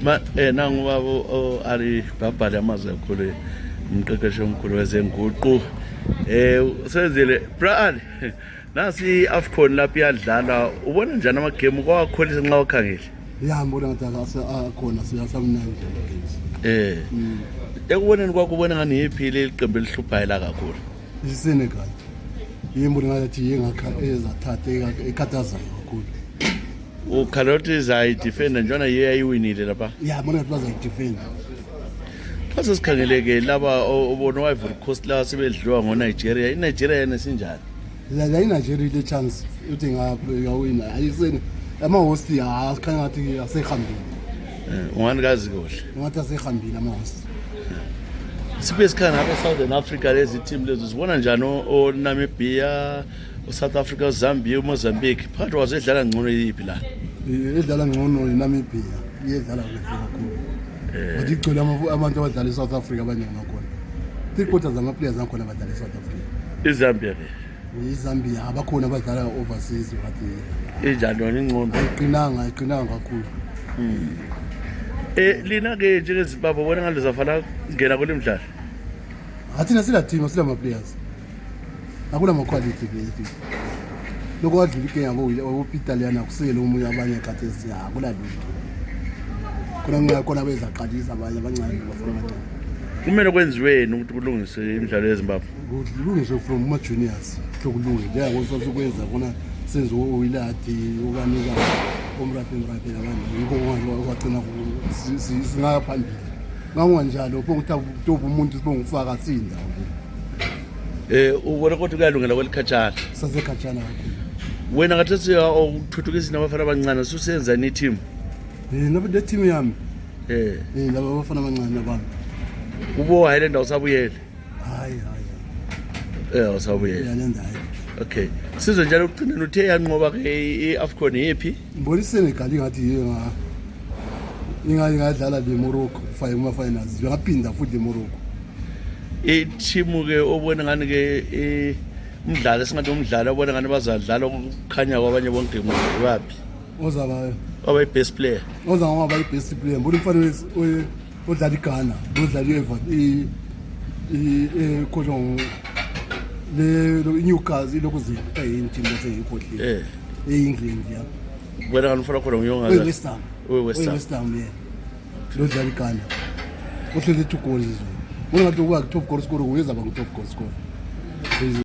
Ma nangu baba ali babhale amazwi kakhulu, umqeqeshi omkhulu wezenguqu. Usenzile bra Ali. Nasi iAfcon lapha iyadlala. Ubona njani ama game kwakholisa nxa wakhangele? Ya, ngibona ngathi akhona siyasamnandi ama games. Ekuboneni kwakho, ubona ngani yiphi leli qembu elihluphayo la kakhulu? ISenegal. Yimbo ngathi yengakha ezathatha ekhathazayo kakhulu. Ukhala ukuthi izayidefenda njena yiyo yayiwinile lapha. Ya, bona ngathi bazayidefenda. Xa sesikhangeleke laba obona o-Ivory Coast la sebedliwa ngo-Nigeria. I-Nigeria yena sinjani? La iNigeria ile chance uthi ngawina ayisene ama-host akhanya ngathi asehambile. Ungani kazi kuhle. Ngathi asehambile ama-host. Sibuye sikhanga ngapha e-Southern Africa, lezi team lezi uzibona njani, o-Namibia, o-South Africa, o-Zambia, uMozambique, phakathi kwazo edlala ngcono yiphi la? Edlala ngcono iNamibia, iyedlala kahle kakhulu, but igcwele abantu abadlala e-South Africa abaningi bakhona, 3/4 zama-players akhona abadlala e-South Africa. IZambia ke? IZambia abakhona abadlala overseas, but Injani yona, ingcono? Ayiqinanga, ayiqinanga kakhulu. Lina ke njengeZimbabwe, ubona ngalo zafana ngena kule mdlalo? Athina sila team, sila ma-players, akula ma-quality bethu. Lokho wadlula iKenya boPeter leyana, kusele omunye, abanye khathesi akula lutho khona, nxa khona bezaqalisa abanye abancane, bafuna abancane. Kumele kwenziweni ukuthi kulungiswe imidlalo yeZimbabwe? Kulungiswe from kuma-juniors, hlokulunge njengakosasukwenza khona, senze owiladi ukanika omrape mrape labanye, yikho kwagcina singaya phambili. Ngakunganjalo pho ukuthi toba umuntu sibongufaka sindawo. Ubona ukuthi kuyalungela kwelikhatshana? Sasekhatshana kakhulu. Wena khathesi ukuthuthukisa nabafana abancane, susenzani i-team? Le team yami? Laba abafana abancane abami. Kubo Highland awusabuyele? Hayi, hayi. Awusabuyele. Yalenza, hayi. Okay, sizwe njalo ekugcineni, uthe yanqoba ke i-AFCON yiphi? Ngibona iSenegal ingathi yiyo ingadlala le Morocco kuma-finals, bengaphinda futhi le Morocco. I-team ke obona ngani ke, umdlalo esingathi umdlalo obona ngani bazadlala ukukhanya kwabanye bonke baphi? Ozaba Waba i-best player. Oza ngoba i-best player, ngibona umfana odlala iGhana, odlala i-Everton, ekhohlwa le iNewcastle, ilokhu ziyini team leseyikhohlile, e-England ya. Wena ngani ufuna khona nguyongaza? West Ham. We-West Ham. West Ham, yeah, lodlala iGhana, ohlele two goals izolo. Bona ngathi ukuba top goal scorer, nguyezaba ngu-top goal scorer.